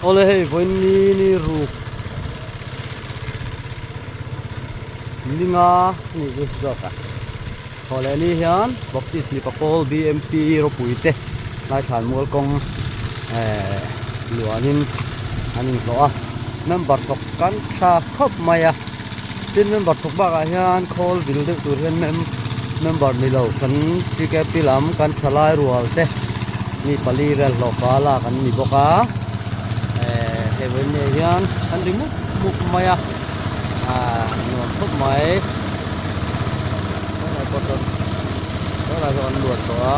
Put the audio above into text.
Awle hei vawiin ni ni ruk ninga a nih chu zawk a thaw leh ni hian Baptist mipa pawl BMP ropui te Laithlan mual kawng ehh luanin an inhlawh a member thawk kan tha khawp mai a tin member thawk bakah hian khawl vil deuh tur hian member ni lo kan TKP lam kan thalai rual te mi pali vel hlawh fa lak an ni bawk a ehh hei vawiin ni ah hian an ri mup mup mai a ahh nuam khawp mai tunah pawh sawn tunah sawn an luan tawh a.